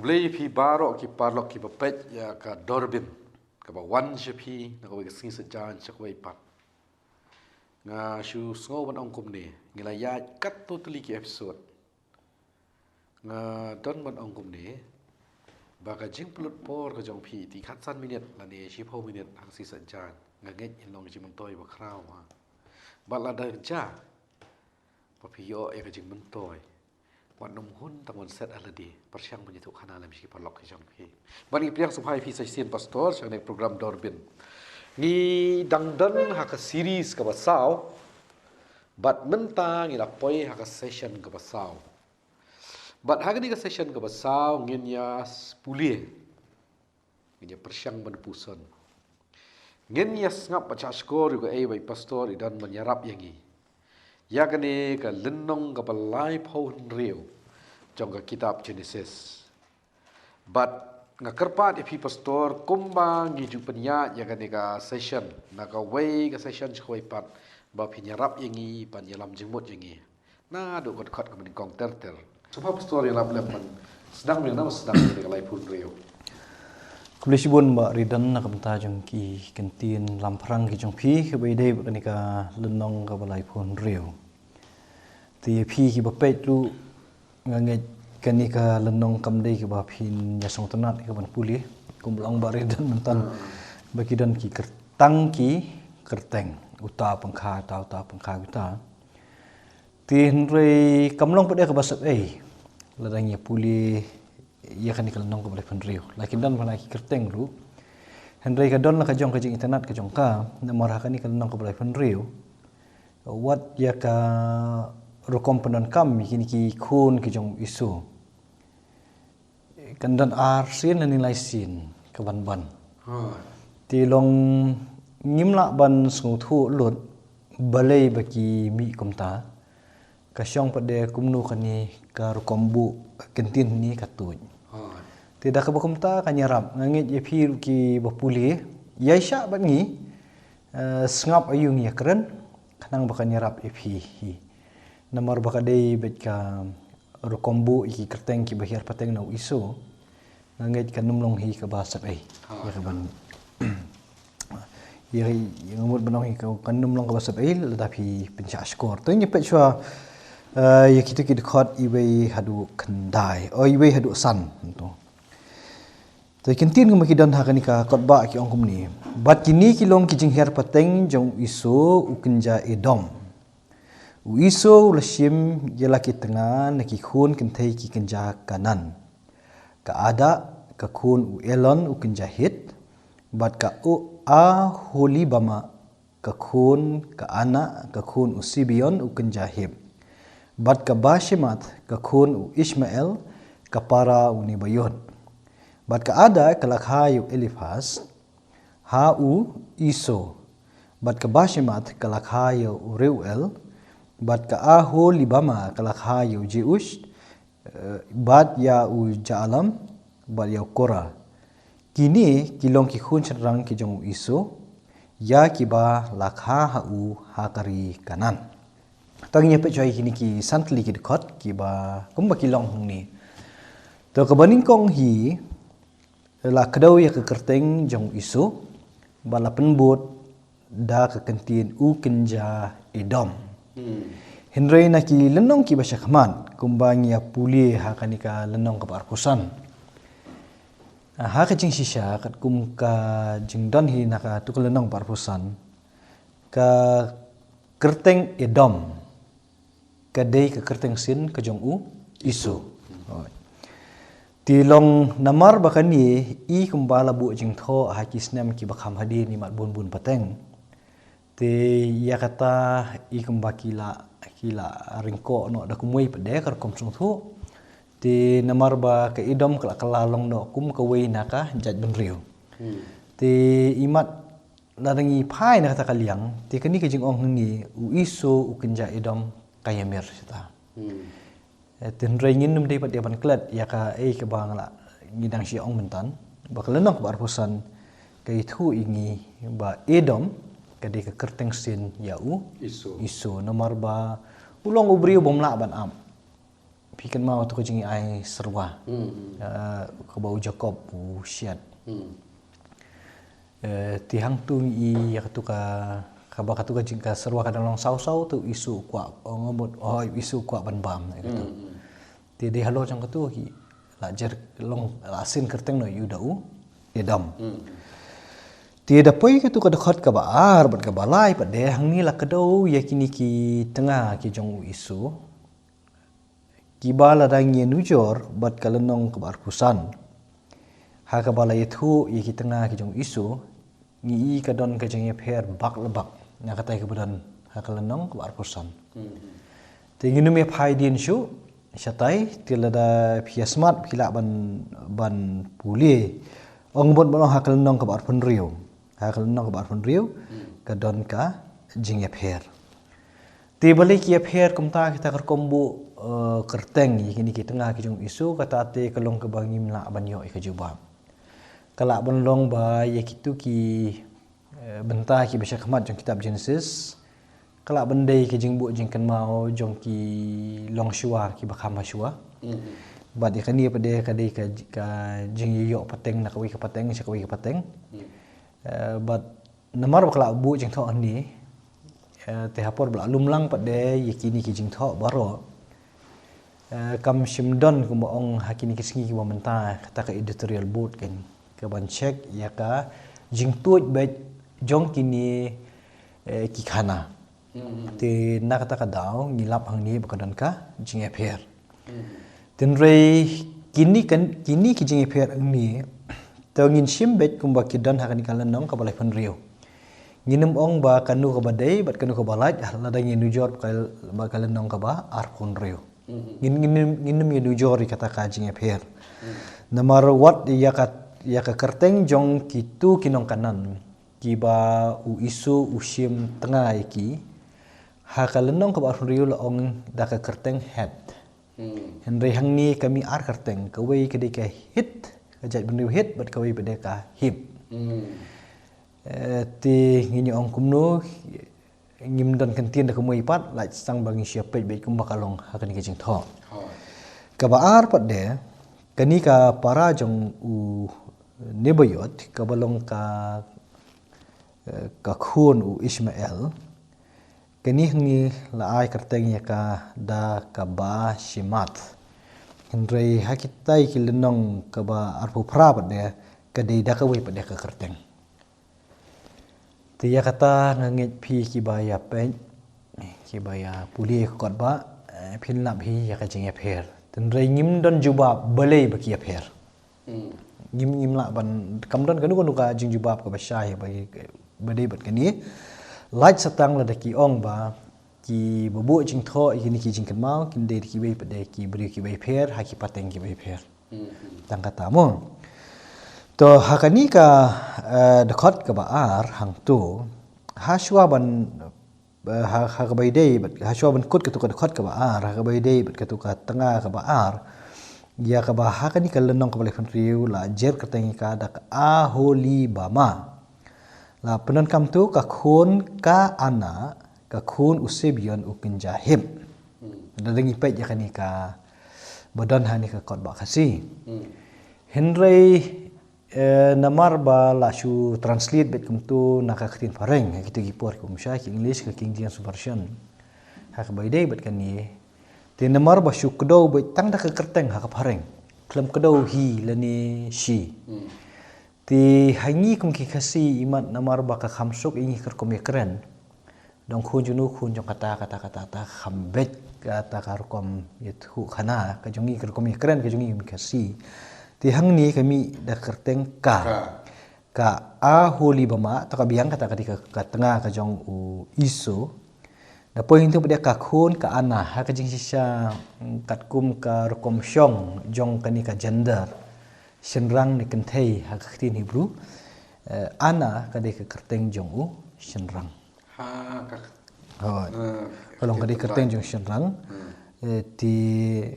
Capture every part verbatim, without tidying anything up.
Khublei ïa phi baroh ki paralok kiba peit ïa ka Dorbin kaba wan sha phi na kawei ka sngi saitjaiñ sha kawei pat. Nga shu sngew ban ong kumne, ngi la ïaid katto tylli ki episode. Nga don ban ong kumne ba ka jingpynlut por ka jong phi, te khatsan minit lane shiphew minit ha ka sngi saitjaiñ, nga ngeit in long ka jingmyntoi ba khraw, ha. Bad lada jia ba phi ïoh ïa ka jingmyntoi, wat nym hun tang ban set ha lade, pyrshang ban ïathuhkhana lem sha ki paralok ki jong phi. Bad ngi pdiang sngewbha ïa phi sa shisien, Pastor, sha kane ka program Dorbin. Ngi dang don ha ka series kaba saw, bad mynta ngi la poi ha ka session kaba saw. Bad ha kane ka session kaba saw ngin ïa s-, pule, ngin ïa pyrshang ban puson. Ngin ïa sngap bad shahshkor ïa kaei ba i Pastor i don ban ïarap ïa ngi ïa kane ka lynnong kaba laiphew hynriew jong ka kitab Genesis. Bad nga kyrpad ïa phi, Pastor, kumba ngi ju pynïaid ïa kane ka session, na kawei ka session sha kawei pat, ba phin ïarap ïa ngi ban ïalam jingmut ïa ngi naduh ka dkhot kaba nyngkong ter ter. Sngewbha, Pastor, ïalap lem ban sdang, ïa na ba sdang ïa ka laiphew hynriew. Khublei shibun Bah Ridan na ka bynta jong ki kyntien lamphrang ki jong phi, kaba ïadei bad kane ka lynnong kaba laiphew hynriew. Te ïa phi kiba peit ruh, nga ngeit kane ka lynnong kam dei kaba phin ïa sngewtynnat ïa ka ban pule. Kumba la ong Bah Ridan mynta, hmm, ba ki don ki kyr-, tang ki kyrteng, uta pangkha uta, uta pangkha uta. Te hynrei kam long pat de kaba sep ei lada ngi ïa pule ïa kane ka lynnong kaba laiphew hynriew. La kin don pat ki kyrteng ruh, hynrei ka don la ka jong ka jingitynnat ka jong ka, namar ha kane ka lynnong kaba laiphew hynriew, wat ïa ka rukom pyndonkam ïa kine ki khun ki jong u Esau, kan don ar sien lane lai sien ka ban ban. Ha. Te long ngim lah ban sngewthuh lut balei ba ki mih kumta. Ka shong pat de kumno kane ka rukom buh kyntien hangne ka tuid. Ha. Te da kaba kumta kan ïarap, nga ngeit ïa phi ruh kiba pule, ïaishah bad ngi, eh, sngap aïu ngi ïakren, khnang ba kan ïarap ïa phi hi. Namar ba ka dei beit ka rukom buh ïa ki kyrteng kiba hiar pateng na u Esau, nga ngeit kan nym long hi kaba sep ei. Ha. Ïa ka ban, ïa, ïa nga mut ban ong hi ka, kan nym long kaba sep ei lada phi pynshah shkor. To ngin ïa peit shuwa, eh, ïa kito ki dkhot iwei haduh khyndai, oh, iwei haduh san, to. To ki kyntien kumba ki don ha kane ka kot ba ki ong kumne. Bad kine ki long ki jinghiar pateng jong u Esau u kynja Edom. U Esau u la shim ïa la ki tnga na ki khun kynthei ki kynja Kanaan. Ka Ada, ka khun u Elon u kynja Hit, bad ka u Aholibama, ka khun ka Ana, ka khun u Sibeon u kynja Hib. Bad ka Bashemat, ka khun u Ishmael, ka para u Nebaioth. Bad ka Ada ka la kha ïa u Eliphas ha u Esau. Bad ka Bashemat ka la kha ïa u Reuel. Bad ka Aholibama ka la kha ïa u Jeush, eh, bad ïa u Jaalam, bad ïa u Kora. Kine ki long ki khun shynrang ki jong u Esau, ïa kiba la kha ha u ha ka ri Kanaan. To ngin ïa peit shuwa ïa kine ki san tylli ki dkhot kiba kumba ki long hangne. To kaba nyngkong hi, la kdew ïa ka kyrteng jong u Esau, ba la pynbud da ka kyntien u kynja Edom. Hmm. Hynrei na ki lynnong kiba sha khmat, kumba ngi ïa pule ha kane ka lynnong kaba arphew san, ha ka jingshisha katkum ka jingdon hi na kato ka lynnong ba arphew san, ka kyrteng Edom ka dei ka kyrteng sien ka jong u Esau. Te long namar ba kane i kumba la buh jingthoh ha ki snem kiba kham hadien, imat bun bun pateng. Te ïa kata i kumba ki la, ki la ryngkoh noh da kumwei pat de ka rukom sngewthuh. Te namar ba ka Edom ka la kylla long noh kum kawei na ka jaitbynriew. Hmm. Te imat lada ngi phai na kata ka liang, te kane ka jingong hangne u Esau u kynja Edom ka ïamir shata. Hmm. Eh, te hynrei ngin nym dei pat de ban klet ïa kaei kaba nga la, ngi dang shu ong mynta, ba ka lynnong kaba arphew san ka ïathuh ïa ngi ba Edom ka dei ka kyrteng sien ïa u Esau. Esau, namar ba u long u briew bym lah ban ap. phi kynmaw tu ka jingïaisyrwa, eh, kaba u Jakob u shet. Eh, te hangtu ngi i ïa katu ka, kaba katu ka jing ka syrwa ka dang long saw saw tu Isu u kwah, ong mut, oh, Isu u kwah ban bam, eh, katu. Te dei halor jong katu ki la jer long la sien kyrteng noh ïa u da u Edom. Te da poi katu ka dkhot kaba ar bad kaba lai pat de hangne la kdew ïa kine ki tnga ki jong u Isu, kiba la dang ïa nujor bad ka lynnong kaba arphew san. Ha kaba la ïathuh ïa ki tnga ki jong u Isu, ngi i ka don ka jingïapher bak la bak na katai kaba don ha ka lynnong kaba arphew san. Te ngin ym ïa phai dien shuh shatai, te lada phi ïa smat phi lah ban, ban pule. Ong bad ban ong ha ka lynnong kaba arphew hynriew. Ha ka lynnong kaba arphew hynriew ka don ka jingïapher. Te balei ki ïapher kumta kita ka rukom buh, eh, kyrteng ïa kine ki tnga ki jong u Isu, kata te ka long kaba ngim lah ban ïoh ïa ka jubab. Ka lah ban long ba ïa kitu ki, eh, bynta kiba sha khmat jong kitab Genesis, ka lah ban dei ka jingbuh jingkynmaw jong ki longshuwa kiba kham ha shuwa. Bad ïa kane pat de ka dei ka, ka jingïoh pateng na kawei ka pateng sha kawei ka pateng. Eh, bad namar ba ka la buh jingthoh hangne, eh, te ha por ba la lum lang pat de ïa kine ki jingthoh baroh, eh, kam shym don kumba ong ha kine ki sngi kiba mynta kata ka editorial board kan ka ban check ïa ka jingtuid beit jong kine, eh, ki khana. Te na kata ka daw ngi lap hangne ba ka don ka jingïapher. Tynrai kine kan, kine ki jingïapher hangne, to ngin shim beit kumba ki don ha kane ka lynnong kaba laiphew hynriew. Ngin ym ong ba kano kaba dei bad kano kaba lait lada ngin nujor ba ka, ba ka lynnong kaba arphew hynriew. Ngin, ngin, ngin ym ïa nujor ïa kata ka jingïapher. Namar wat ïa ka, ïa ka kyrteng jong kitu ki nong Kanaan kiba u Isu u shim tnga ïa ki, ha ka lynnong kaba arphew hynriew la ong da ka kyrteng Het. Hynrei hangne ka mih ar kyrteng, kawei ka dei ka Hit, ka jaitbynriew Hit, bad kawei pat de ka Hib. Eh, te ngin ïa ong kumno, ngim don kyntien da kumwei pat, lait tang ba ngin sa peit beit kumba ka long ha kane ka jingthoh. Kaba ar pat de, kane ka para jong u Nebaioth, kaba long ka, eh, ka khun u Ishmael, kane hangne la ai kyrteng ïa ka da ka Bashemoth. Hynrei ha kitai ki lynnong kaba arphew phra pat de, ka dei da kawei pat de ka kyrteng. Te ïa kata nga ngeit phi kiba ïa peit, kiba ïa pule ka kot ba, eh, phin lap hi ïa ka jingïapher. Tynrai ngim don jubab balei ba ki ïapher. Ngim, ngim lah ban, kam don kano kano ka jingjubab kaba shai ba, ba dei bad kane. Lait satang lada ki ong ba kiba buh jingthoh ïa kine ki jingkynmaw kin dei kiwei pat de ki briew kiba ïapher ha ki pateng kiba ïapher. Tang kata mo. To ha kane ka, eh, dkhot kaba ar hangto, ha shuwa ban, eh, ha, ha kaba ïadei bad, ha shuwa ban kut katu ka dkhot kaba ar, ha kaba ïadei bad katu ka tnga kaba ar, ïa kaba ha kane ka lynnong kaba laiphew hynriew la jer kyrteng ïa ka da ka Aholibama. La pyndonkam tu ka khun ka Ana, ka khun u Sibeon u kynja Hib. Da dang ïa peit ïa kane kaba don ha kane ka kot ba Khasi. Hynrei, eh, namar ba la shu translate beit kumto na ka ktien phareng, ha kitu ki por ki bym shai, ki English, ka King James Version. Ha kaba ïadei bad kane, te namar ba shu kdew beit tang da ka kyrteng ha ka phareng, khlem kdew he lane she. Te ha ngi kum ki Khasi, imat namar ba ka kham suk ïa ngi ka rukom ïakren, dang khun jong no khun jong kata, kata, kata, kata, kham beit kata ka rukom ïathuh khana ka jong ngi, ka rukom ïakren ka jong ngi kum ki Khasi. Te hangne ka mih da ka kyrteng ka. Ka. Ka Aholibama, to ka biang kata ka dei ka, ka tnga ka jong u Esau. Da poi hangto pat de ka khun ka Ana, ha ka jingshisha, mm, katkum ka rukom shong jong kane ka gender, shynrang ne kynthei ha ka ktien Hebrew. Eh, Ana ka dei ka kyrteng jong u shynrang. Ha ka. Hooid. Ah, ka long ka dei ka kyrteng jong shynrang. Hmm. Eh, te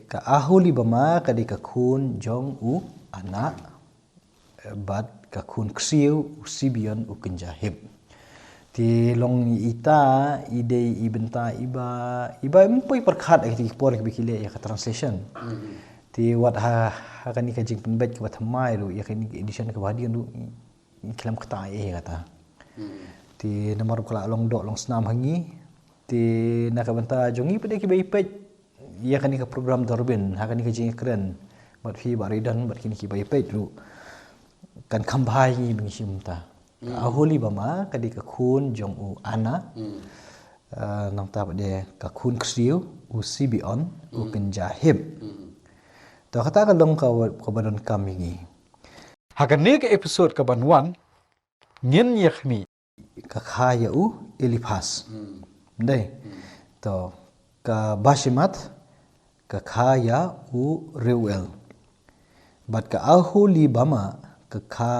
ka Aholibama ka dei ka khun jong u Ana, eh, bad ka khun ksiew u Sibeon u kynja Hib. Te long ita i dei i bynta iba, iba ym poi pyrkhat ïa ki por ki ba ki leh ïa ka translation. Te wat ha, ha kane ka jingpynbeit kaba thymmai ruh ïa kane ka edition kaba hadien ruh, i khlem kata ïa kata. Te namar ka la long doh long snam ha ngi. Te na ka bynta jong ngi pat de kiba ïa peit ïa kane ka program Durbin ha kane ka jingïakren bad phi Bah Ridon bad kine kiba ïa peit ruh, kan kham bha ïa ngi ba ngi shim ta. Ka Aholi Bama ka dei ka khun jong u Anna. Ah, nangta pat de ka khun khriew u Sibion, u kynja hip. To kata ka long ka, kaba donkam ïa ngi. Ha kane ka episode kaban wan ngin ïa khmih ka kha ïa u Eliphas. Dei. To ka Bashemat ka kha ïa u Reuel. Bad ka Aholi Bama ka kha